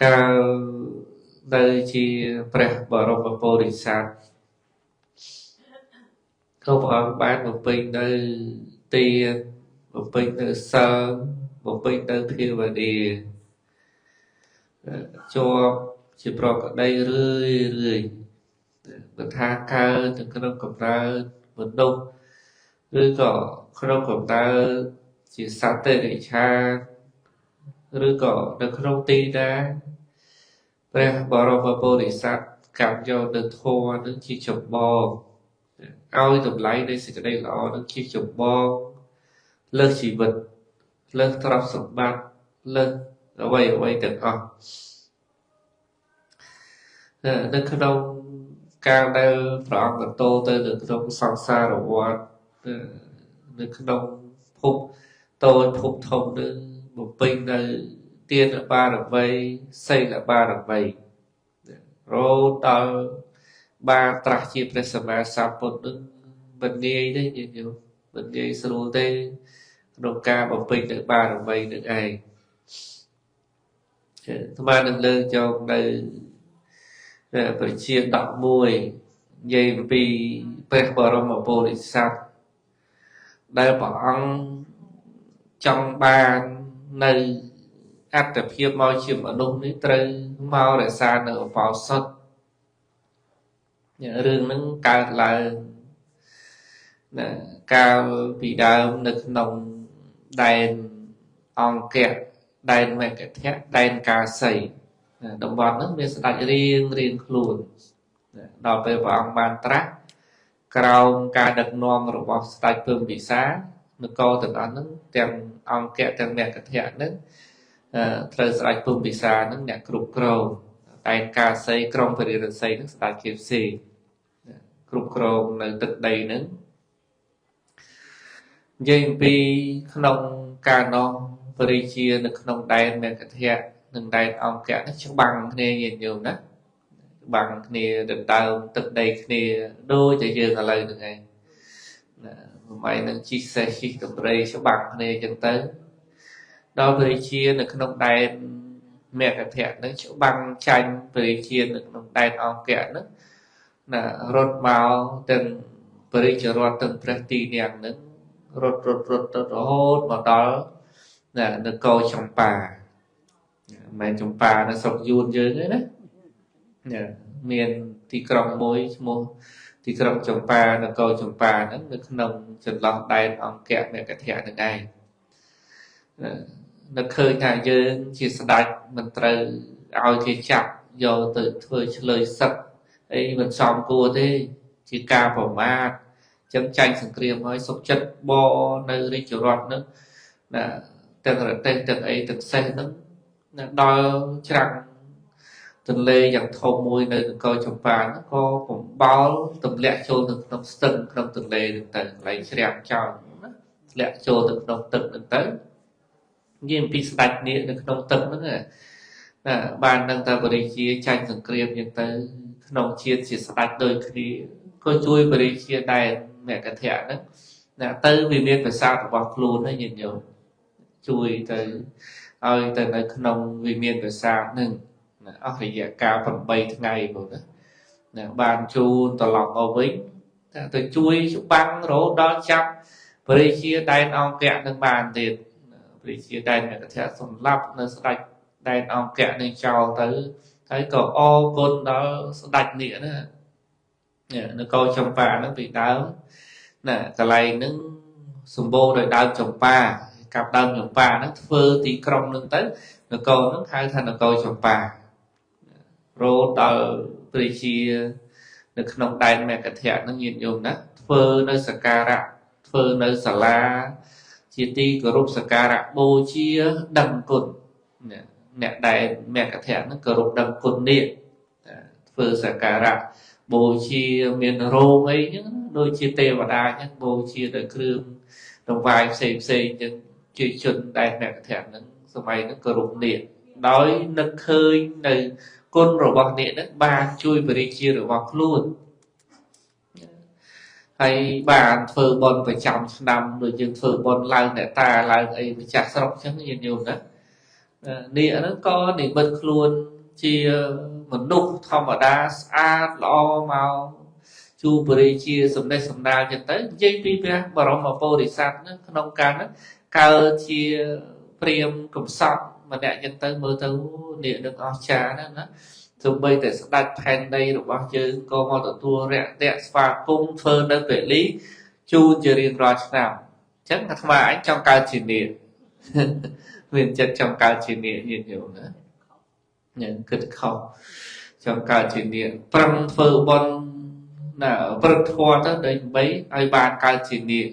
កាលនៅជាព្រះបរមពោធិសត្វក៏ព្រះអង្គបានបំពេញនៅទានបំពេញនៅសិលបំពេញនៅភាវនាជាប់ជាប្រក្រតីរឿយរឿយមិនថាកើតនៅក្នុងកំណើតមនុស្សឬក៏ក្នុងកំណើតជាសត្វតិរិច្ឆានឬក៏នៅក្នុងទីណាព្រះបរមពោធិសត្វកម្មយកនៅធម៌នឹងជាចម្បងឲ្យតម្លៃនៃសេចក្តីល្អនឹងជាចម្បងលើសជីវិតលើសទ្រព្យសម្បត្តិលើសអ្វីអ្វីទាំងអស់នៅក្នុងការដែលព្រះអង្គបន្តទៅនៅក្នុងសង្សារវដ្តនៅក្នុងភពតូចភពធំនឹងបំពេញនៅទានបារមីសីលបារមីរហូតដល់បានត្រាស់ជាព្រះសម្មាសម្ពុទ្ធនឹងមិនងាយទេញាតិញោមមិនងាយស្រួលទេក្នុងការបំពេញនៅបារមីនឹងឯងអាត្មានឹងលើកយកនៅប្រជា11និយាយអំពីព្រះបរមពោធិសត្វដែលព្រះអង្គចង់បាននៅអត្តភាពមកជាមនុស្សនេះត្រូវមករក្សានៅឧបោសថរឿងហ្នឹងកើតឡើងណាកាលពីដើមនៅក្នុងដែនអង្គៈដែនមគធៈដែនកាសីតំបន់ហ្នឹងមានស្ដេចរៀងរៀងខ្លួនដល់ពេលព្រះអង្គបានត្រាស់ក្រោមការដឹកនាំរបស់ស្ដេចពឹមពិសានគរទាំងអស់ហ្នឹងទាំងអង្គៈទាំងមគធៈហ្នឹងត្រូវស្ដេចពឹមពិសាហ្នឹងអ្នកគ្រប់គ្រងដែនកាសីក្រុងពរាណសីហ្នឹងស្ដេចគេផ្សេងគ្រប់គ្រងនៅទឹកដីហ្នឹងនិយាយអំពីក្នុងកាលនោះព្រះរាជានៅក្នុងដែនមគធៈនិងដែនអង្គៈនេះច្បាំងគ្នាញាតិញោមណាច្បាំងគ្នាដណ្ដើមទឹកដីគ្នាដូចតែយើងឥឡូវហ្នឹងឯងណាសម័យនឹងជីសេះជីតម្រេច្បាំងគ្នាអញ្ចឹងទៅដល់ព្រះរាជានៅក្នុងដែនមគធៈហ្នឹងច្បាំងចាញ់ព្រះរាជានៅក្នុងដែនអង្គៈហ្នឹងណារត់មកទាំងព្រះរាជរដ្ឋទាំងព្រះទីនាំងហ្នឹងរត់រត់រត់ទៅរហូតមកដល់ណានគរចម្ប៉ាមិនមែនចម្ប៉ានៅស្រុកយួនយើងទេណាមានទីក្រុងមួយឈ្មោះទីក្រុងចម្ប៉ានគរចម្ប៉ាហ្នឹងនៅក្នុងចន្លោះដែនអង្គៈមគធៈហ្នឹងឯងនៅឃើញថាយើងជាស្ដេចមិនត្រូវឲ្យគេចាប់យកទៅធ្វើឆ្លើយសឹកអីមិនសមគួរទេជាការប្រមាថចឹងចាញ់សង្គ្រាមហើយសុខចិត្តបនៅរាជរដ្ឋហ្នឹងណាទាំងរទេះទាំងអីទាំងសេះហ្នឹងដល់ច្រាំងទន្លេយ៉ាងធំមួយនៅនគរចម្ប៉ាហ្នឹងក៏កំបោលទម្លាក់ចូលទៅក្នុងស្ទឹងក្នុងទន្លេហ្នឹងទៅកន្លែងច្រាំងចោលណាធ្លាក់ចូលទៅក្នុងទឹកហ្នឹងទៅនិយាយអំពីស្ដេចនាគនៅក្នុងទឹកហ្នឹងណាបាននឹងតែបរិជាចាញ់សង្គ្រាមយ៉ាងទៅក្នុងជាតិជាស្ដេចដូចគ្នាក៏ជួយបរិជាដែនមគធៈហ្នឹងណាទៅវាមានប្រាសាទរបស់ខ្លួនហ្នឹងញាតិញោមជួយទៅឲ្យទៅនៅក្នុងវិមានប្រាសាទហ្នឹងអស់រយៈកាល8ថ្ងៃបងណាណាបានជូនត្រឡប់មកវិញទៅជួយច្បាំងរហូតដល់ចាប់ព្រះរាជាដែនអង្គៈនឹងបានទៀតព្រះរាជាដែនមគធៈសម្លាប់នៅស្ដេចដែនអង្គៈនឹងចោលទៅហើយក៏អរគុណដល់ស្ដេចនាគណានគរចម្ប៉ាហ្នឹងពីដើមណាកន្លែងហ្នឹងសម្បូរដោយដើមចម្ប៉ាកាប់ដើមចម្ប៉ាហ្នឹងធ្វើទីក្រុងហ្នឹងទៅនគរហ្នឹងហៅថានគរចម្ប៉ារហូតដល់ព្រះជានៅក្នុងដែនមគធៈហ្នឹងញាតិញោមណាធ្វើនៅសក្ការៈធ្វើនៅសាលាជាទីគោរពសក្ការៈបូជាដឹងគុណអ្នកដែនមគធៈហ្នឹងគោរពដឹងគុណនេះធ្វើសក្ការៈបូជាមានរោងអីហ្នឹងដូចជាទេវតាអញ្ចឹងបូជាដោយគ្រឿងដង្វាយផ្សេងផ្សេងអញ្ចឹងជាជនដែនមគធៈហ្នឹងសម័យហ្នឹងគោរពនាគដោយនឹកឃើញនៅគុណរបស់នាគហ្នឹងបានជួយព្រះរាជារបស់ខ្លួនហើយបានធ្វើបុណ្យប្រចាំឆ្នាំដូចយើងធ្វើបុណ្យឡើងអ្នកតាឡើងអីម្ចាស់ស្រុកអញ្ចឹងញាតិញោមណា នាគហ្នឹងក៏និមិត្តខ្លួនជាមនុស្សធម្មតាស្អាតល្អមកជួបរាជាសំណេះសំណាលចឹងទៅនិយាយពីព្រះបរមពោធិសត្វហ្នឹងក្នុងកាលហ្នឹងកើតជាព្រាហ្មណ៍កំសត់ម្នាក់ចឹងទៅមើលទៅនាគនឹងអស្ចារ្យណាស់ណាសូម្បីតែស្ដេចផែនដីរបស់យើងក៏មកទទួលរាក់ទាក់ស្វាគមន៍ធ្វើនៅពលីជូនជារៀងរាល់ឆ្នាំអញ្ចឹងអាត្មាអញចង់កើតជានាគមានចិត្តចង់កើតជានាគញាតិញោមណាញ៉ឹងគិតខុសចង់កើតជានាគប្រឹងធ្វើបុណ្យណាប្រព្រឹត្តធម៌ទៅដើម្បីឲ្យបានកើតជានាគ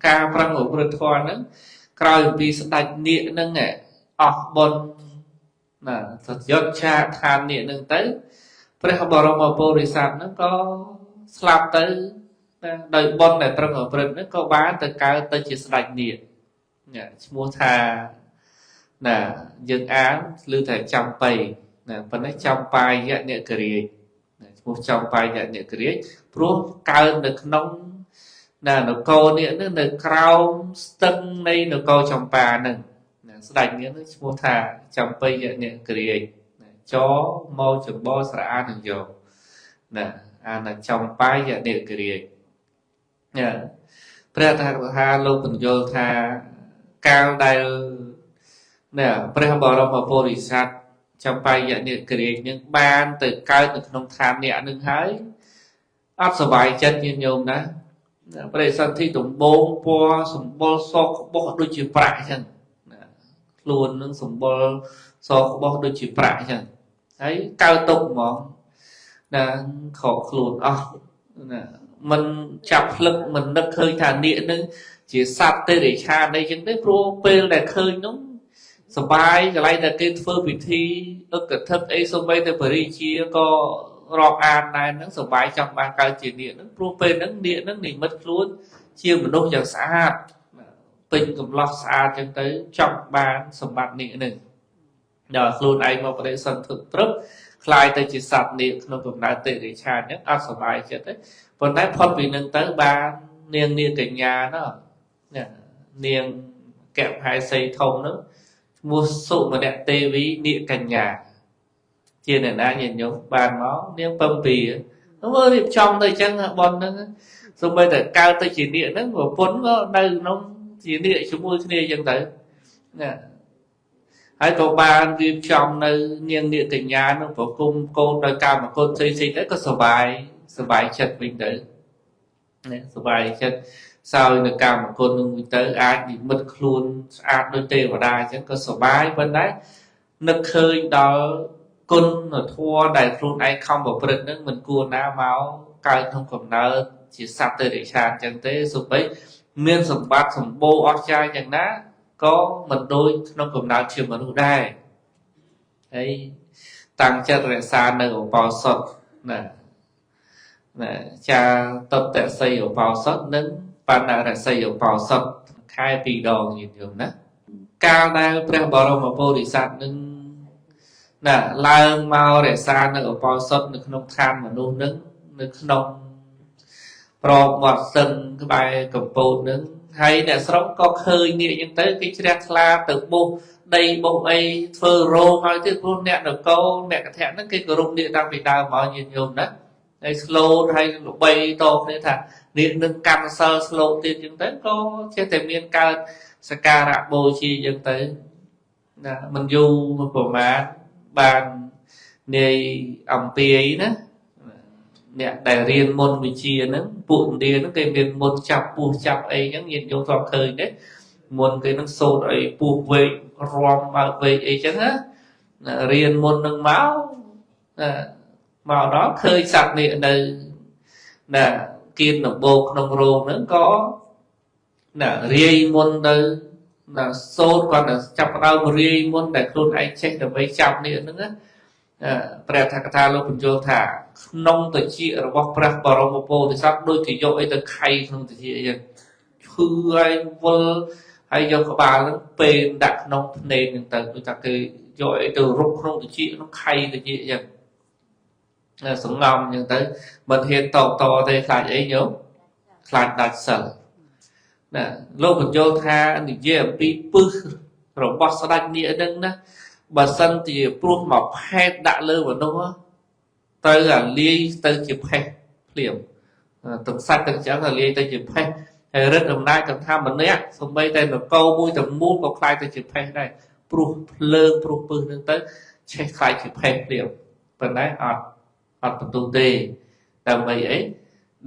ការប្រឹងប្រព្រឹត្តធម៌ហ្នឹងក្រោយពីស្ដេចនាគហ្នឹងអស់បុណ្យណាសយត់ឆាឋាននាគហ្នឹងទៅព្រះបរមពោធិសត្វហ្នឹងក៏ស្លាប់ទៅដោយបុណ្យដែលប្រឹងប្រព្រឹត្តហ្នឹងក៏បានទៅកើតទៅជាស្ដេចនាគឈ្មោះថាណាយើងអានឮថាចំបៃណាប៉ុន្តែចំបាយៈនាគរាជឈ្មោះចំបាយៈនាគរាជព្រោះកើតនៅក្នុងណានគរនាគហ្នឹងនៅក្រោមស្ទឹងនៃនគរចំប៉ាហ្នឹងស្ដេចនាគហ្នឹងឈ្មោះថាចំបៃយៈនាគរាជចមកចម្បស្រអានឹងយកណាអានចំបាយៈនាគរាជណាព្រះថាថាលោកបញ្យល់ថាកាលដែលណាព្រះបរមពោធិសត្វចំបាយៈនាគរាជនឹងបានទៅកើតនៅក្នុងឋាននាគនឹងហើយអត់សប្បាយចិត្តញាតិញោមណាព្រះសន្ធិដំបងពណ៌សម្បុរសក្បុសដូចជាប្រាក់អញ្ចឹងខ្លួននឹងសម្បុរសក្បុសដូចជាប្រាក់អញ្ចឹងហើយកើតទុកហ្មងណាខកខ្លួនអស់ណាមិនចាប់ផ្លឹកមិននឹកឃើញថានាគនឹងជាសត្វទេរិឆានអីចឹងទេព្រោះពេលដែលឃើញនោះសបាយកន្លែងដែលគេធ្វើពិធីអឹកកថឹកអីសូម្បីតែបរិជាក៏រាប់អានដែរហ្នឹងសបាយចង់បានកើតជានាគហ្នឹងព្រោះពេលហ្នឹងនាគហ្នឹងនិមិត្តខ្លួនជាមនុស្សយ៉ាងស្អាតពេញកំឡោះស្អាតចឹងទៅចង់បានសម្បត្តិនាគហ្នឹងដល់ខ្លួនឯងមកបដិសន្ធិព្រឹបคล้ายទៅជាសត្វនាគក្នុងកំណើតទេរិឆានហ្នឹងអត់សប្បាយចិត្តទេប៉ុន្តែផុតពីនឹងទៅបាននាងនាគកញ្ញាណោះនាងកែវហែសីធំហ្នឹងឈ្មោះសុមនទេវីនាគកញ្ញាជាអ្នកណាញាតិញោមបានមកនាងពំពីមើលរៀបចំទៅអញ្ចឹងប៉ុនហ្នឹងសូម្បីតែកើតទៅជានាគហ្នឹងប្រពន្ធក៏នៅក្នុងជានាគជាមួយគ្នាអញ្ចឹងទៅណាហើយក៏បានរៀបចំនៅនាងនាគកញ្ញានឹងប្រគំកូនដោយកាមគុណផ្សេងៗទៅក៏សប្បាយសប្បាយចិត្តវិញទៅណាសប្បាយចិត្តសោយនៅកាមគុណនឹងវិញទៅអាចនិមិត្តខ្លួនស្អាតដូចទេវតាអញ្ចឹងក៏សប្បាយប៉ុន្តែនឹកឃើញដល់គុណធម៌ដែលខ្លួនឯងខំប្រព្រឹត្តនឹងមិនគួរណាមកកើតក្នុងកំណើតជាសត្វទេរិឆានអញ្ចឹងទេសូម្បីមានសម្បត្តិសម្បូរអស្ចារ្យយ៉ាងណាក៏មិនដូចក្នុងកំណើតជាមនុស្សដែរហើយតាំងចិត្តរក្សានៅឧបោសថណាណាចាតតសីឧបោសថនិងបណ្ណរសីឧបោសថខែពីរដងញាតិញោមណាកាលដែលព្រះបរមពោធិសត្វនឹងណាឡើងមករក្សានៅឧបោសថនៅក្នុងឋានមនុស្សនឹងនៅក្នុងប្រវត្តិសឹងក្បែរកំពតនឹងហើយអ្នកស្រុកក៏ឃើញនាគអញ្ចឹងទៅគេជ្រះថ្លាទៅបុសដីបុសអីធ្វើរោងឲ្យទៀតព្រោះអ្នកនគរអ្នកកថាហ្នឹងគេគោរពនាគតាំងពីដើមមកញាតិញោមណាហើយស្លូតហើយល្បីតគ្នាថានាគនឹងកាន់សិលស្លូតទៀតអញ្ចឹងទៅក៏ចេះតែមានកើតសក្ការៈបូជាអញ្ចឹងទៅណាមិនយូរប្រហែលបាននាយអំពាយណាអ្នកដែលរៀនមុនវិជាហ្នឹងពួកឥណ្ឌាហ្នឹងគេមានមុនចាប់ពស់ចាប់អីហ្នឹងញាតិញោមធ្លាប់ឃើញទេមុនគេហ្នឹងសូត្រអីពស់វែករំបើកវែកអីចឹងណារៀនមុនហ្នឹងមកណាមកដល់ឃើញសត្វនេះនៅណាគៀនដំបូកក្នុងរោងហ្នឹងក៏ណារាយមុនទៅណាសូត្រគាត់ចាប់ផ្ដើមរាយមុនដែលខ្លួនឯងចេះដើម្បីចាប់នេះហ្នឹងណាព្រះថាកថាលោកបញ្យល់ថាក្នុងតិចរបស់ព្រះបរមពោធិសត្វដូចជាយកអីទៅខៃក្នុងតិចអញ្ចឹងឈឺហើយវល់ហើយយកក្បាលហ្នឹងពេនដាក់ក្នុងភ្នែកហ្នឹងទៅដូចថាគេយកអីទៅរុកក្នុងតិចក្នុងខៃតិចអញ្ចឹងសងំអញ្ចឹងទៅមិនហ៊ានតបតទេខ្លាចអីញោមខ្លាចដាច់សិលណាលោកបញ្យល់ថានិយាយអំពីពឹស របស់ស្ដេចនាគហ្នឹងណាបើសិនជាព្រោះមកផែតដាក់លើមនុស្សត្រូវអាលាយទៅជាផេះភ្លាមទាំងសាច់ទាំងឆ្អឹងអាលាយទៅជាផេះហើយរិទ្ធអំណាចទាំងថាម្នាក់សំបីតែនគរមួយទាំងមូលក៏คล้ายទៅជាផេះដែរព្រោះភ្លើងព្រោះពឹសនឹងទៅឆេះคล้ายជាផេះភ្លាមប៉ុន្តែអត់បន្ទុះទេដើម្បីអី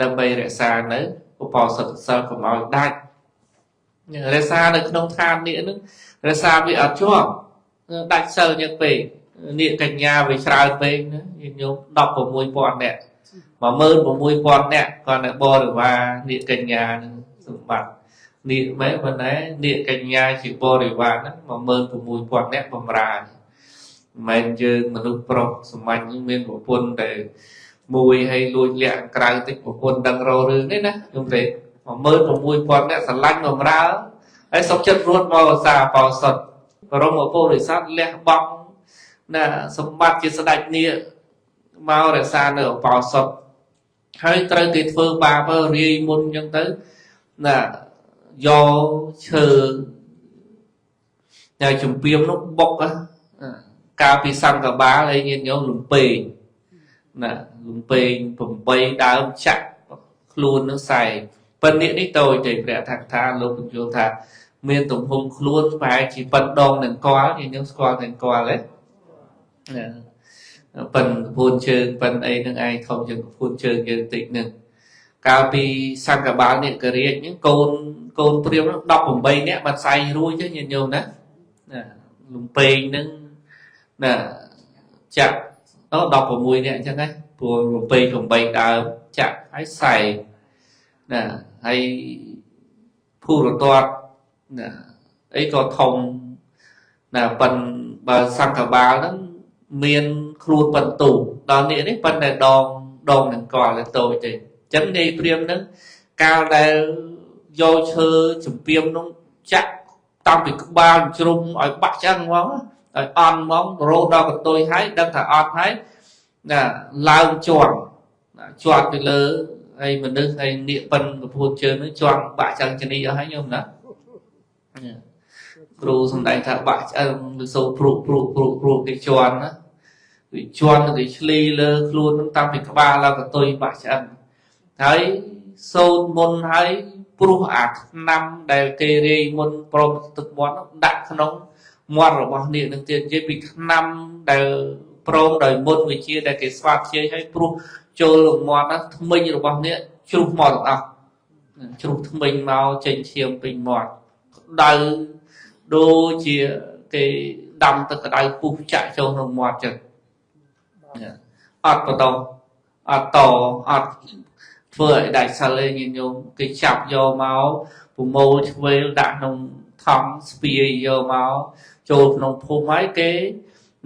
ដើម្បីរក្សានៅឧបោសថសិលកុំឲ្យដាច់រក្សានៅក្នុងឋាននេះនឹងរក្សាវាអត់ជាប់ដាច់សិលញឹកពេកនាគកញ្ញាវាច្រើនពេកណាញាតិញោម 16,000 នាក់ 16,000 នាក់គាត់នៅបរិវារនាគកញ្ញានឹងសម្បត្តិនាគមែនប៉ុន្តែនាគកញ្ញាជាបរិវារហ្នឹង 16,000 នាក់បំរើមិនមែនយើងមនុស្សប្រុសសាមញ្ញមានប្រពន្ធតែមួយហើយលួចលាក់ក្រៅតិចប្រពន្ធដឹងរករឿងនេះណាខ្ញុំទេ 16,000 នាក់ស្រឡាញ់បំរើហើយសុខចិត្តរត់មកឧស្សាហ៍បោសុតបរមពុរិស័ទលះបង់ណាសម្បត្តិជាស្ដេចនាគមករក្សានៅឧបោសថហើយត្រូវគេធ្វើបាបរាយមុនអញ្ចឹងទៅណាយកឈើញ៉ាជំពាមនោះបុកកាលពីសង្កបាលហើយញាតិញោមលំពេងណាលំពេង8ដើមចាក់ខ្លួននឹងសែងប៉ុន្តែនេះតូចទេព្រះថាថាលោកបញ្យល់ថាមានទំហំខ្លួនប្រហែលជាប៉ុនដងនឹងកលញាតិញោមស្គាល់នឹងកលទេណាប៉ុនពួនជើងប៉ុនអីនឹងឯងធំជាងពួនជើងយើងតិចនឹងកាលពីសង្កបាលនេះករាជហ្នឹងកូនព្រាម18នាក់បានសែងរួចទេញាតិញោមណាណាលំពេងហ្នឹងណាចាក់16នាក់អញ្ចឹងណាព្រោះលំពេង8ដើមចាក់ហើយសែងណាហើយភូរតតណាអីក៏ធំណាប៉ុនបើសង្កបាលហ្នឹងមានខ្លួនប៉ុនទូដល់នេះនេះប៉ុនតែដងនឹងកលតូចទេអញ្ចឹងនាយព្រាមហ្នឹងកាលដែលយកឈើជំពាមនោះចាក់តាំងពីក្បាលជ្រុំឲ្យបាក់ឆ្អឹងហ្មងឲ្យអន់ហ្មងរោដល់កន្ទុយហើយដឹងថាអត់ហើយណាឡើងជាន់ជាន់ពីលើហើយមនុស្សហើយនាគប៉ិនពពួនជើងហ្នឹងជាន់បាក់ឆ្អឹងជនីអស់ហើយញោមណាគ្រូសំដែងថាបាក់ឆ្អឹងឬសូព្រុព្រុព្រុព្រុគេជាន់ណាវាជាន់គេឆ្លីលើខ្លួនហ្នឹងតាំងពីក្បាលឡើងកន្ទុយបាក់ឆ្អឹងហើយសូត្រមុនហើយព្រោះអាថ្នាំដែលគេរាយមុនព្រមទឹកមាត់នោះដាក់ក្នុងមាត់របស់នាគនឹងទៀតនិយាយពីថ្នាំដែលព្រមដោយមុនវិជាដែលគេស្វាត់ជាយហើយព្រោះចូលមាត់ហ្នឹងថ្មិញរបស់នាគជ្រុះមកទាំងអស់ជ្រុះថ្មិញមកចេញឈាមពេញមាត់ក្តៅដូចជាគេដាំទឹកក្តៅពុះចាក់ចូលក្នុងមាត់ចឹងអត់បន្តអត់តអត់ធ្វើឲ្យដាច់សិលឯងញាតិញោមគេចាប់យកមកប្រមូលឆ្វេលដាក់ក្នុងថង់ស្ពាយយកមកចូលក្នុងភូមិហើយគេ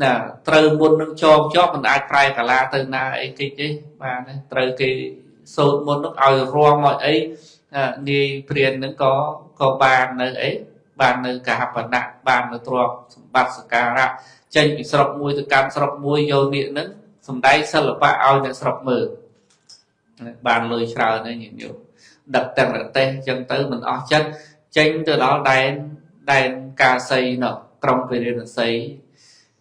ណាត្រូវមុននឹងចងជាប់មិនអាចប្រែកាឡាទៅណាអីតិចទេបាទត្រូវគេសូត្រមុននឹងឲ្យរំឲ្យអីនាយព្រាននឹងក៏បាននៅអីបាននៅកហបណៈបាននៅទ្រព្យសម្បត្តិសក្ការៈចេញពីស្រុកមួយទៅកាន់ស្រុកមួយយកនាគនឹងសំដែងសិល្បៈឲ្យអ្នកស្រុកមើលបានលុយច្រើនហើយញាតិញោមដឹកទាំងរទេះអញ្ចឹងទៅមិនអស់ចិត្តចេញទៅដល់ដែនកាសីនោះក្រុងពិរាណសី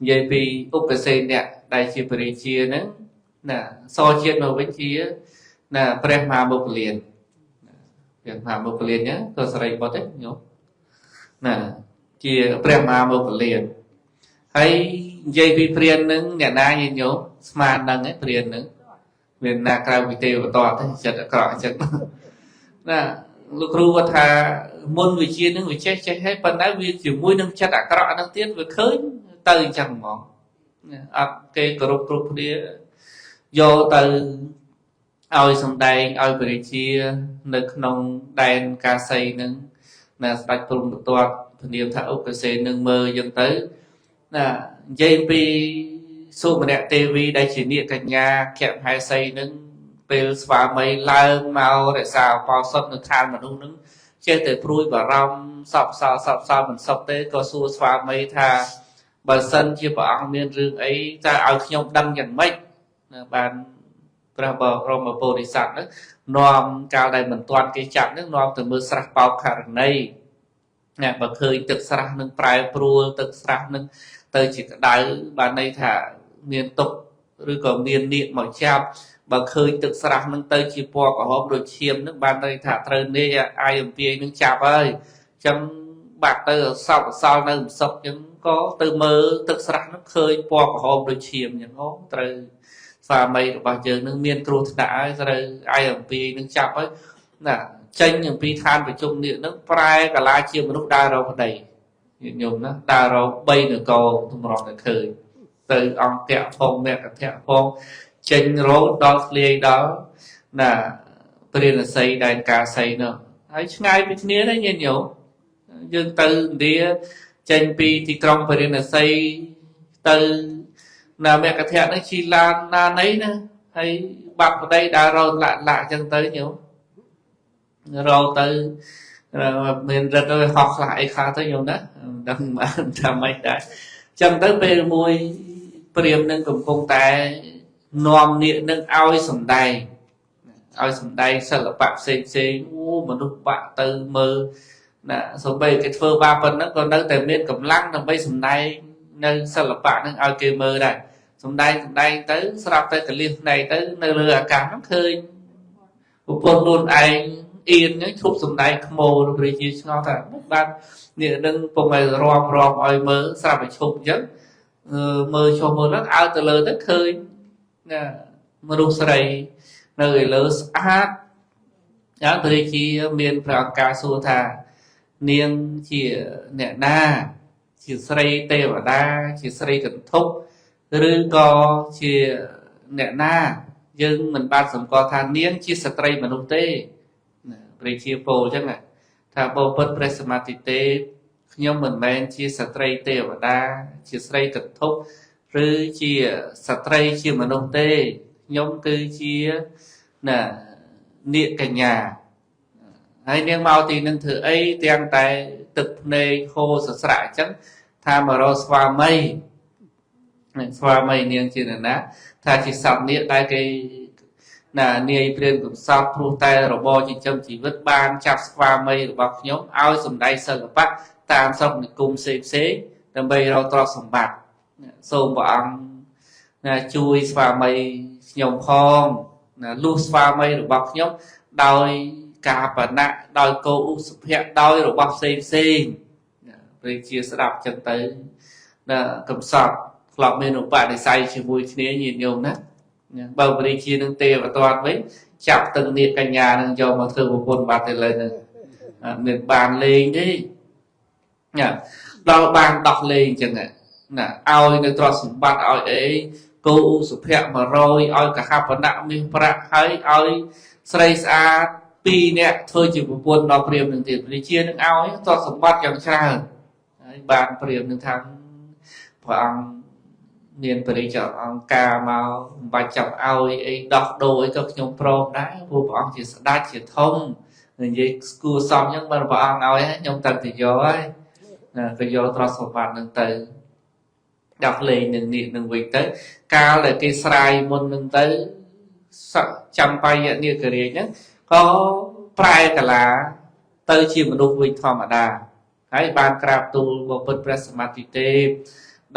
និយាយពីឧបសេនៈដែលជាព្រះរាជាហ្នឹងណាសជាតិមកវិញជាណាព្រះមហាបុគ្គលានព្រះមហាបុគ្គលានហ្នឹងក៏សរិបុត្រទេញោមណាជាព្រះមហាបុគ្គលានហើយនិយាយពីព្រានហ្នឹងអ្នកណាញាតិញោមស្មានហ្នឹងឯងព្រានហ្នឹងមានណាក្រៅពីទេវតាទេចិត្តអាក្រក់អញ្ចឹងណាលោកគ្រូគាត់ថាមុនវិជានឹងវាចេះហើយប៉ុន្តែវាជាមួយនឹងចិត្តអាក្រក់ហ្នឹងទៀតវាឃើញទៅអញ្ចឹងហ្មងអត់គេគោរពគ្រប់គ្នាយកទៅឲ្យសំដែងឲ្យព្រះរាជានៅក្នុងដែនកាសីហ្នឹងណាស្ដេចព្រហ្មទត្តធានាថាឧបសេននឹងមើលអញ្ចឹងទៅណានិយាយពីសុមនៈទេវីដែលជានាគកញ្ញាខមហេសីនឹងពេលស្វាមីឡើងមករក្សាឧបោសថនៅឋានមនុស្សនឹងចេះតែព្រួយបារម្ភសោកសៅសោកសៅមិនសុខទេក៏សួរស្វាមីថាបើសិនជាព្រះអង្គមានរឿងអីតើឲ្យខ្ញុំដឹងយ៉ាងម៉េចបានព្រះបរមពុរិស័ទហ្នឹងនាំកាលដែលមិនទាន់គេចាប់ហ្នឹងនាំទៅមើលស្រះបោកករណី ណាបើឃើញទឹកស្រះនឹងប្រែប្រួលទឹកស្រះនឹងទៅជាក្តៅបានន័យថាមានទុក្ខឬក៏មាននាគមកចាប់បើឃើញទឹកស្រះនឹងទៅជាពណ៌ក្រហមដូចឈាមនឹងបានន័យថាត្រូវនាគអាយអំពាយនឹងចាប់ហើយអញ្ចឹងបាត់ទៅសោកសល់នៅមិនសុខអញ្ចឹងក៏ទៅមើលទឹកស្រះនឹងឃើញពណ៌ក្រហមដូចឈាមអញ្ចឹងអូត្រូវស្វាមីរបស់យើងនឹងមានគ្រោះថ្នាក់ហើយត្រូវអាយអំពាយនឹងចាប់ហើយណាចេញអំពីឋានប្រជុំនាគនឹងប្រែកាឡាជាមនុស្សដើររកប្តីញាតិញោមណាដើររក3នគរទម្រាំតែឃើញទៅអង្គៈផងមគ្គធៈផងចេញរោដល់ធ្លាយដល់ណាព្រាណសីដែនកាសីនោះហើយឆ្ងាយពីគ្នាទេញាតិញោមយើងទៅឥណ្ឌាចេញពីទីក្រុងព្រាណសីទៅណាមគ្គធៈនឹងជីឡានណាណីណាហើយបាត់ប្តីដើររោលាក់លាក់អញ្ចឹងទៅញោមរោទៅមានរឹតទៅហោះខ្លះអីខ្លះទៅញោមណាមិនដឹងបានថាម៉េចដែរអញ្ចឹងទៅពេលមួយព្រាហ្មណ៍នឹងកំពុងតែនាំនាគនឹងឲ្យសំដែងឲ្យសំដែងសិល្បៈផ្សេងផ្សេងអូមនុស្សបាក់ទៅមើលណាសូម្បីគេធ្វើបាបប៉ុណ្ណឹងក៏នៅតែមានកម្លាំងដើម្បីសំដែងនៅសិល្បៈនឹងឲ្យគេមើលដែរសំដែងសំដែងទៅស្រាប់តែកលៀសភ្នែកទៅនៅលើអាកាសហ្នឹងឃើញប្រពន្ធខ្លួនឯងអៀនហ្នឹងឈប់សំដែងខ្មោលព្រះជាឆ្ងល់ថាមិនបាននាគនឹងពុំឲ្យរំរំឲ្យមើលស្រាប់តែឈប់អញ្ចឹងមើលចុះមើលហ្នឹងឲ្យទៅលើទៅឃើញណាមនុស្សស្រីនៅឯលើស្អាតយ៉ាងព្រះជាមានព្រះអង្គការសួរថានាងជាអ្នកណាជាស្រីទេវតាជាស្រីកន្ធុកឬក៏ជាអ្នកណាយើងមិនបានសម្គាល់ថានាងជាស្ត្រីមនុស្សទេព្រះជាពោលអញ្ចឹងថាបបិទ្ធព្រះសមាធិទេខ្ញុំមិនមែនជាស្ត្រីទេវតាជាស្រីកន្ធុកឬជាស្ត្រីជាមនុស្សទេខ្ញុំគឺជាណានាគកញ្ញាហើយនាងមកទីនឹងធ្វើអីទាំងតែទឹកភ្នែកហូរសស្រាក់អញ្ចឹងថាមករកស្វាមីស្វាមីនាងជាអ្នកណាថាជាសត្វនាគដែលគេណានាយព្រានកំសត់ព្រោះតែរបរចិញ្ចឹមជីវិតបានចាប់ស្វាមីរបស់ខ្ញុំឲ្យសំដែងសិល្បៈតាមស្រុកនិគមផ្សេងផ្សេងដើម្បីរកទ្រព្យសម្បត្តិសូមព្រះអង្គណាជួយស្វាមីខ្ញុំផងណាលុះស្វាមីរបស់ខ្ញុំដោយការបណៈដោយគោឧសភៈដោយរបស់ផ្សេងផ្សេងព្រះជាស្ដាប់ចឹងទៅណាកំសត់ធ្លាប់មានឧបនិស្ស័យជាមួយគ្នាញាតិញោមណាបើព្រះជានឹងទេវទត្តវិញចាប់ទាំងនាគកញ្ញានឹងយកមកធ្វើប្រពន្ធបាត់ទៅលើនឹងមានបានលេងទេណាដល់បានដោះលេងចឹងណាឲ្យនៅទ្រព្យសម្បត្តិឲ្យអីគោឧសភៈ100ឲ្យកហបណៈមាសប្រាក់ហើយឲ្យស្រីស្អាត2នាក់ធ្វើជាប្រពន្ធដល់ព្រាហ្មណ៍នឹងទៀតព្រះជានឹងឲ្យទ្រព្យសម្បត្តិយ៉ាងច្រើនហើយបានព្រាហ្មណ៍នឹងថាព្រះអង្គមានព្រះរាជអង្គការមកមិនបាច់ចាប់ឲ្យអីដោះដូរអីក៏ខ្ញុំព្រមដែរព្រោះព្រះអង្គជាស្ដេចជាធំនិយាយស្គួរសមអញ្ចឹងបើព្រះអង្គឲ្យខ្ញុំទៅទៅយកហើយណាទៅយកទ្រព្យសម្បត្តិនឹងទៅដោះលែងនឹងនេះនឹងវិញទៅកាលដែលគេស្រាយមុននឹងទៅចាំបាយនាគរាជហ្នឹងក៏ប្រែកាឡាទៅជាមនុស្សវិញធម្មតាហើយបានក្រាបទូលបពិតព្រះសមាធិទេព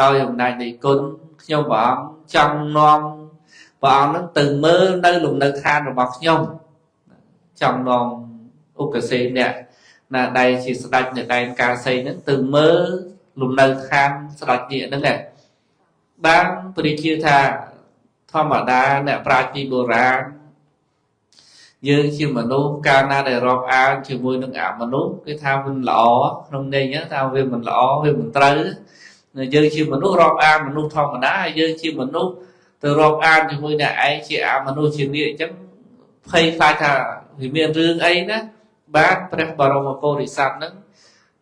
ដោយអំណាចនៃគុណខ្ញុំព្រះអង្គចង់នាំព្រះអង្គនឹងទៅមើលនៅលំនៅឋានរបស់ខ្ញុំចង់នាំឧកសេនៈណាដែលជាស្ដេចនៅដែនកាសីហ្នឹងទៅមើលលំនៅឋានស្ដេចនាគហ្នឹងដែរបានព្រះជាថាធម្មតាអ្នកប្រាជ្ញពីបុរាណយើងជាមនុស្សកាលណាដែលរាប់អានជាមួយនឹងអមនុស្សគេថាមិនល្អក្នុងន័យហ្នឹងថាវាមិនល្អវាមិនត្រូវយើងជាមនុស្សរាប់អានមនុស្សធម្មតាហើយយើងជាមនុស្សទៅរាប់អានជាមួយអ្នកឯងជាអមនុស្សជានាគអញ្ចឹងភ័យខ្លាចថាវាមានរឿងអីណាបានព្រះបរមពុរិស័ទហ្នឹង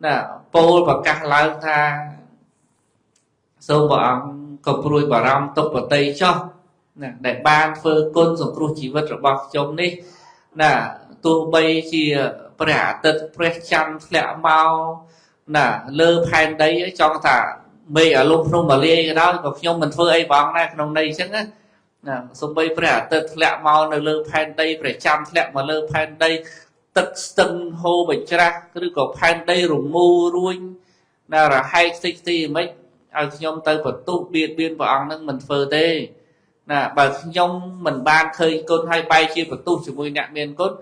ណាពោលប្រកាសឡើងថាសូមព្រះអង្គក៏ព្រួយបារម្ភទុកបតីចុះណាដែលបានធ្វើគុណសង្គ្រោះជីវិតរបស់ខ្ញុំនេះណាទោះបីជាព្រះអាទិត្យព្រះច័ន្ទធ្លាក់មកណាលើផែនដីចង់ថាមេឃអាលុំភ្នំមាលាយក៏ដោយក៏ខ្ញុំមិនធ្វើអីបងដែរក្នុងន័យអញ្ចឹងណាណាសំបីព្រះអាទិត្យធ្លាក់មកនៅលើផែនដីព្រះច័ន្ទធ្លាក់មកលើផែនដី ទឹកស្ទឹងហូរបញ្ច្រាស់ឬក៏ផែនដីរមូររួញណារហែកខ្ទេចខ្ទីមិនឲ្យខ្ញុំទៅបន្ទុះបៀតបៀនព្រះអង្គនឹងមិនធ្វើទេណាបើខ្ញុំមិនបានឃើញគុណហើយបែរជាបន្ទុះជាមួយអ្នកមានគុណ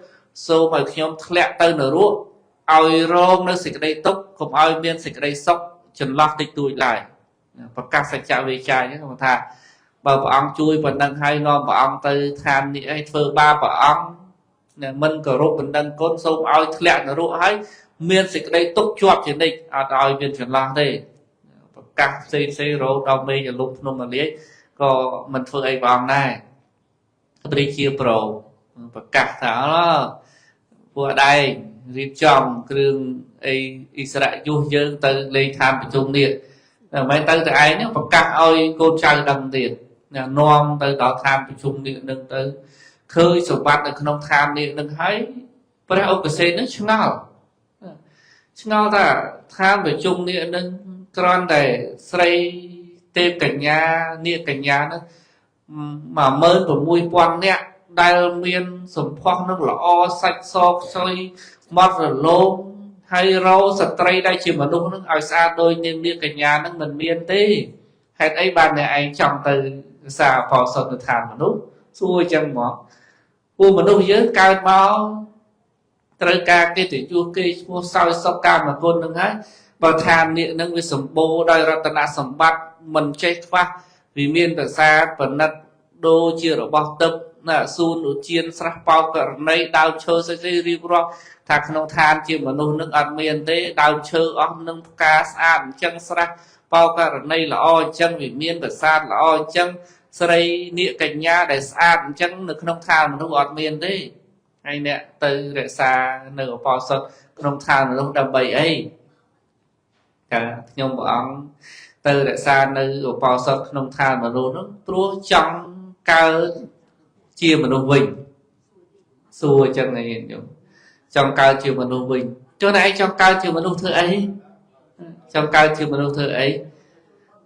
សូមឲ្យខ្ញុំធ្លាក់ទៅនរកឲ្យរងនៅសេចក្តីទុក្ខកុំឲ្យមានសេចក្តីសុខចន្លោះតិចតួចឡើយប្រកាសសច្ចវាចាអញ្ចឹងគាត់ថាបើព្រះអង្គជួយប៉ុណ្ណឹងហើយនាំព្រះអង្គទៅឋាននេះអីធ្វើបាបព្រះអង្គមិនគោរពមិនដឹងគុណសូមឲ្យធ្លាក់នរកហើយមានសេចក្តីទុក្ខជាប់ជានិច្ចអត់ឲ្យមានចន្លោះទេប្រកាសផ្សេងផ្សេងរហូតដល់មេឃលុបភ្នំមលាយក៏មិនធ្វើអីព្រះអង្គដែរព្រះជាប្រោប្រកាសថាពួកឯងរៀបចំគ្រឿងអីអិសរាជយុះយើងទៅលេងឋានប្រជុំនេះតែមិនទៅតែឯងប្រកាសឲ្យកូនចៅដឹងទៀតនាំទៅដល់ឋានប្រជុំនេះនឹងទៅឃើញសម្បត្តិនៅក្នុងឋាននេះនឹងហើយព្រះឧបសេននឹងឆ្ងល់ថាឋានប្រជុំនេះនឹងគ្រាន់តែស្រីទេពកញ្ញានាគកញ្ញានឹង16000នាក់ដែលមានសម្ផស្សនឹងល្អសាច់សខ្ចីមាត់រលោងហើយរោស្ត្រីដែលជាមនុស្សនឹងឲ្យស្អាតដូចនាងនាគកញ្ញានឹងមិនមានទេហេតុអីបានអ្នកឯងចង់ទៅសាបោសុទ្ធឋានមនុស្សសួរអញ្ចឹងមកពួកមនុស្សយើងកើតមកត្រូវការកិត្តិយសគេឈ្មោះសោយសុខកាមគុណនឹងហើយបើឋាននេះនឹងវាសម្បូរដោយរតនសម្បត្តិមិនចេះខ្វះវាមានប្រាសាទប្រណិតដូចជារបស់ទឹកណាសួនឧទ្យានស្រះបោករណីដើមឈើស្អីៗរៀបរាប់ថាក្នុងឋានជាមនុស្សនឹងអត់មានទេដើមឈើអស់នឹងផ្កាស្អាតអញ្ចឹងស្រះបោករណីល្អអញ្ចឹងវាមានប្រាសាទល្អអញ្ចឹងស្រីនាគកញ្ញាដែលស្អាតអញ្ចឹងនៅក្នុងឋានមនុស្សអត់មានទេហើយអ្នកទៅរក្សានៅឧបោសថក្នុងឋានមនុស្សដើម្បីអីកាខ្ញុំព្រះអង្គទៅរក្សានៅឧបោសថក្នុងឋានមនុស្សនោះព្រោះចង់កើតជាមនុស្សវិញសួរអញ្ចឹងឯងញោមចង់កើតជាមនុស្សវិញចុះណែឯងចង់កើតជាមនុស្សធ្វើអីចង់កើតជាមនុស្សធ្វើអី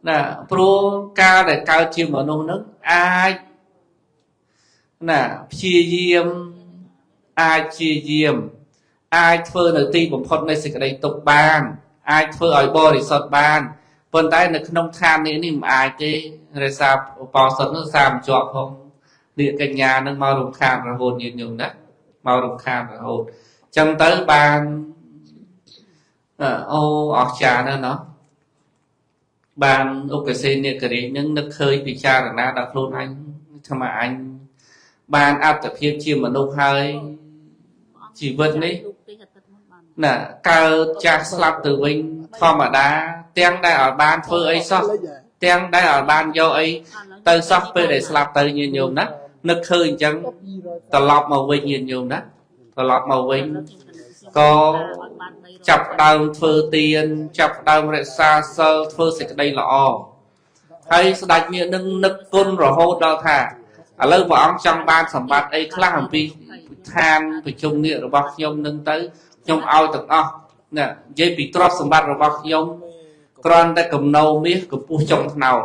ណាព្រោះការដែលកើតជាមនុស្សនឹងអាចណាព្យាយាមអាចព្យាយាមអាចធ្វើនៅទីបំផុតនៃសេចក្តីទុក្ខបានអាចធ្វើឲ្យបរិសុទ្ធបានប៉ុន្តែនៅក្នុងឋាននេះនេះមិនអាចទេរក្សាឧបោសថនោះសាមជាប់ផងនាគកញ្ញានឹងមករំខានរហូតញាតិញោមណាមករំខានរហូតចឹងទៅបានអូអស្ចារ្យណាស់ណោះបានឧបសេនាគរាជនឹងនឹកឃើញពិចារណាដល់ខ្លួនអញថាមកអញបានអត្តភាពជាមនុស្សហើយជីវិតនេះណាកើតចាស់ស្លាប់ទៅវិញធម្មតាទាំងដែលឲ្យបានធ្វើអីសោះទាំងដែលឲ្យបានយកអីទៅសោះពេលដែលស្លាប់ទៅញាតិញោមណានឹកឃើញអញ្ចឹងត្រឡប់មកវិញញាតិញោមណាត្រឡប់មកវិញក៏ចាប់ដើមធ្វើទានចាប់ដើមរក្សាសិលធ្វើសេចក្តីល្អហើយស្ដេចមាសនឹងនឹកគុណរហូតដល់ថាឥឡូវព្រះអង្គចង់បានសម្បត្តិអីខ្លះអំពីឋានប្រជុំនេះរបស់ខ្ញុំនឹងទៅខ្ញុំឲ្យទាំងអស់ណានិយាយពីទ្រព្យសម្បត្តិរបស់ខ្ញុំគ្រាន់តែកំណោមាសកម្ពស់ចុងថ្នោត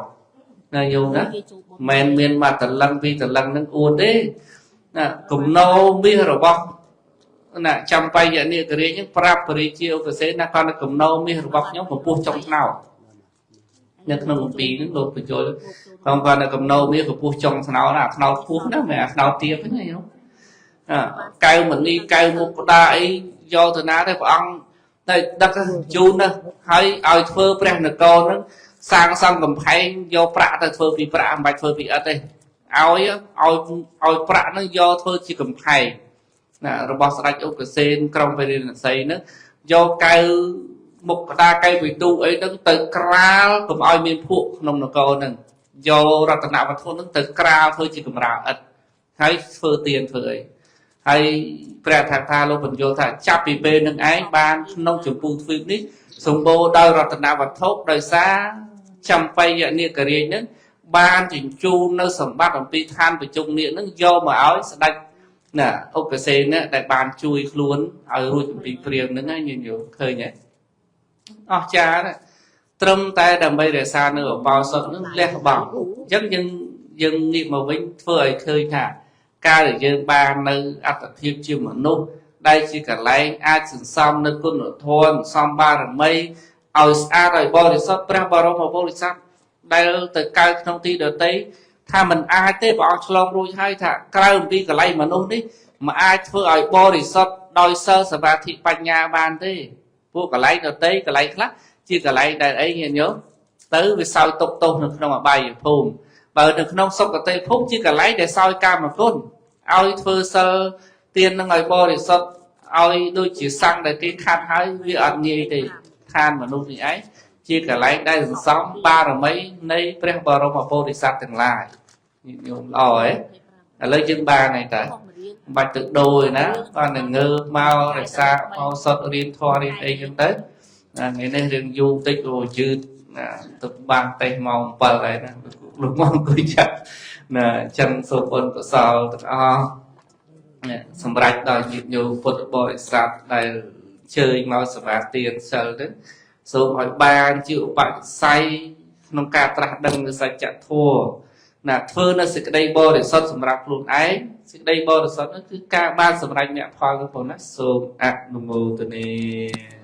ណាញោមណាមិនមានមកតលឹងពីតលឹងនឹងអួតទេណាកំណោមាសរបស់ណាចាំបយនាគរាជនឹងប្រាប់ព្រះរាជាឧបសេនណាគាត់នៅកំណោមាសរបស់ខ្ញុំកម្ពស់ចុងថ្នោតនៅក្នុងគម្ពីរនឹងលោកបញ្យល់ផងគាត់នៅកំណោមាសកម្ពស់ចុងថ្នោតណាអាថ្នោតខ្ពស់ណាមិនអាថ្នោតទាបទេណាញោមកៅមនីកៅមុខក្តារអីយកទៅណាទេព្រះអង្គតែដឹកជូនណាហើយឲ្យធ្វើព្រះនគរនឹងសាងសង់កំផែងយកប្រាក់ទៅធ្វើពីប្រាក់មិនបាច់ធ្វើពីឥដ្ឋទេឲ្យឲ្យប្រាក់នឹងយកធ្វើជាកំផែងណារបស់ស្ដេចឧបសេនក្រុងពារាណសីនឹងយកកៅមុខក្តារកៅវិទូអីនឹងទៅក្រាលកុំឲ្យមានភក់ក្នុងនគរនឹងយករតនវត្ថុនឹងទៅក្រាលធ្វើជាកម្រាលឥដ្ឋហើយធ្វើទានធ្វើអីហើយព្រះថាថាលោកបញ្យល់ថាចាប់ពីពេលនឹងឯងបានក្នុងចម្ពោះទ្វីបនេះសម្បូរដោយរតនវត្ថុដោយសារចំបយនាគរាជនឹងបានជញ្ជូននៅសម្បត្តិអំពីឋានប្រជុំនាគនឹងយកមកឲ្យស្ដេចណាឧបសេនដែលបានជួយខ្លួនឲ្យរួចអំពីព្រាវនឹងហើយញាតិញោមឃើញទេអស្ចារ្យណាត្រឹមតែដើម្បីរក្សានៅឧបោសថនឹងលះបង់អញ្ចឹងយើងងាកមកវិញធ្វើឲ្យឃើញថាការដែលយើងបាននៅអត្តភាពជាមនុស្ស ដែលជាកន្លែងអាចសន្សំនៅគុណធម៌សន្សំបារមីឲ្យស្អាតឲ្យបរិសុទ្ធព្រះបរមពុរិស័ទដែលទៅកើតក្នុងទីដទៃថាមិនអាចទេព្រះអង្គឆ្លងរួចហើយថាក្រៅអំពីកន្លែងមនុស្សនេះមិនអាចធ្វើឲ្យបរិសុទ្ធដោយសិលសមាធិបញ្ញាបានទេពួកកន្លែងដទៃកន្លែងខ្លះជាកន្លែងដែលអីញាតិញោមទៅវាសោយទុកទោសនៅក្នុងអបាយភូមិបើនៅក្នុងសុគតិភពជាកន្លែងដែលសោយកាមគុណឲ្យធ្វើសិលទាននឹងឲ្យបរិសុទ្ធឲ្យដូចជាសង្ឃដែលគេខាត់ហើយវាអត់ងាយទេឋានមនុស្សនេះឯងជាកន្លែងដែលសន្សំបារមីនៃព្រះបរមពោធិសត្វទាំងឡាយញាតិញោមល្អហ៎ឥឡូវយើងបានហើយតាមិនបាច់ទៅដូរឯណាបានតែងើបមករក្សាមកសុទ្ធរៀនធម៌រៀនអីចឹងទៅថ្ងៃនេះរឿងយូរតិចព្រោះយឺតណាទៅបានតេះម៉ោង7ហើយណាលោកមកអង្គុយចាក់ណាអញ្ចឹងសូមបុណ្យកុសលទាំងអស់សម្រាប់ដល់ញាតិញោមពុទ្ធបរិស័ទដែលជើញមកសមាទានសិលទៅសូមឲ្យបានជាឧបនិស្ស័យក្នុងការត្រាស់ដឹងនូវសច្ចធម៌ណាធ្វើនៅសេចក្តីបរិសុទ្ធសម្រាប់ខ្លួនឯងសេចក្តីបរិសុទ្ធនោះគឺការបានសម្រេចមគ្គផលនោះបងណាសូមអនុមោទនា។